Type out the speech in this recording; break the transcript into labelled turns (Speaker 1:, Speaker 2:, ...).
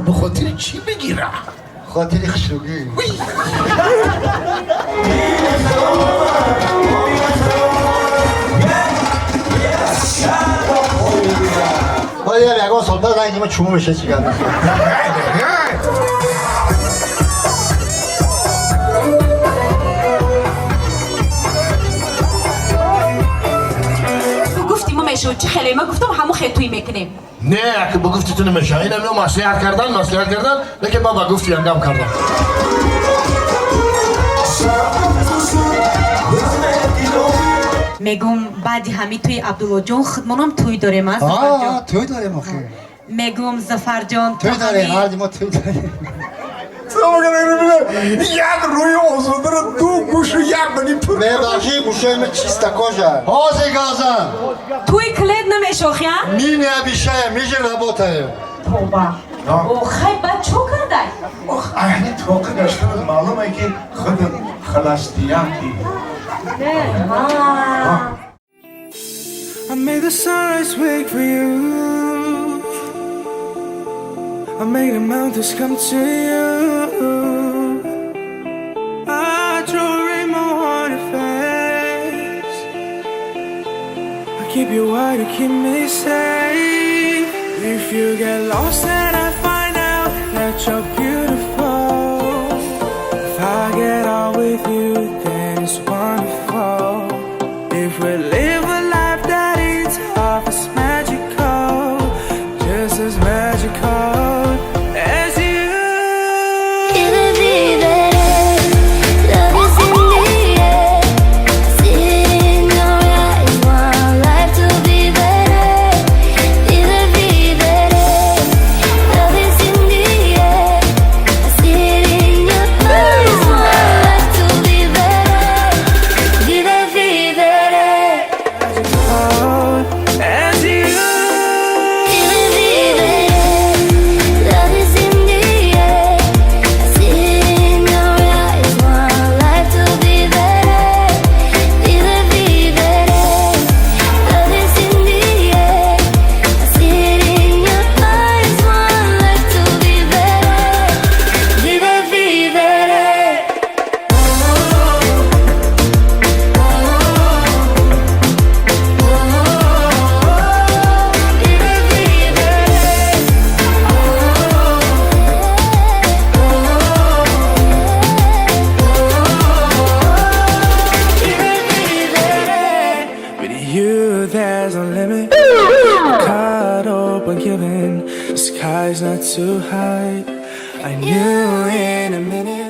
Speaker 1: Ба хотири чӣ бигирам?
Speaker 2: Хотири хушрӯгӣ. Бояд ягон сол баъд ранги ма чуму меша, чӣ гап?
Speaker 3: Ту гуфти мо мешавад чӣ хеле, ма гуфтам, ҳамон хел туй мекунем.
Speaker 1: Не, ки ба гуфти ту намеша. Ина мео маслиҳат кардан, маслиҳат кардан, лекин ман ба гуфти янгам кардам.
Speaker 3: Мегум, баъди ҳами туи Абдуллоҷон худмонам туй дорем, а, Зафарҷон?
Speaker 2: Тӯй дорем охи.
Speaker 3: Мегум, Зафарҷон,
Speaker 2: Тӯй дорем, ҳарди мо тӯй дорем.
Speaker 4: Як рӯи озодаро ду гӯшу як бани пур.
Speaker 2: Мебахши, гӯшои ма чиста кожа. Ҳозир газан.
Speaker 3: Туй клет намешохи, а?
Speaker 2: Мы не обещаем, мы же работаем.
Speaker 3: Тоба! Охай, баъд чо кардай?
Speaker 4: Ох, аҳли тоқи гашта буд, маълуме ки худат холостяки.
Speaker 5: I made the sunrise wake for you. I made the mountains come to you. I drew a rainbow on your face. I keep you wide to keep me safe. If you get lost and I find out that you're beautiful, if I get all with you, then it's wonderful. If we live a life that is half as magical, just as magical as you.
Speaker 6: Vive, vivere, love is in the air. See it in your eyes, one life to vivere. Vive, vivere, love is in the air. See it in your eyes, one life to vivere. Vive, vivere.
Speaker 5: As you.
Speaker 6: Vive, vivere, love is in the air. See it in your eyes, one life to vivere. Vive, vivere, love is in the air. See it in your eyes, one life to vivere. Vive, vivere. Vive, vivere.
Speaker 5: With you, there's no limit. Cut open, given. The sky's not too high. I knew in a minute.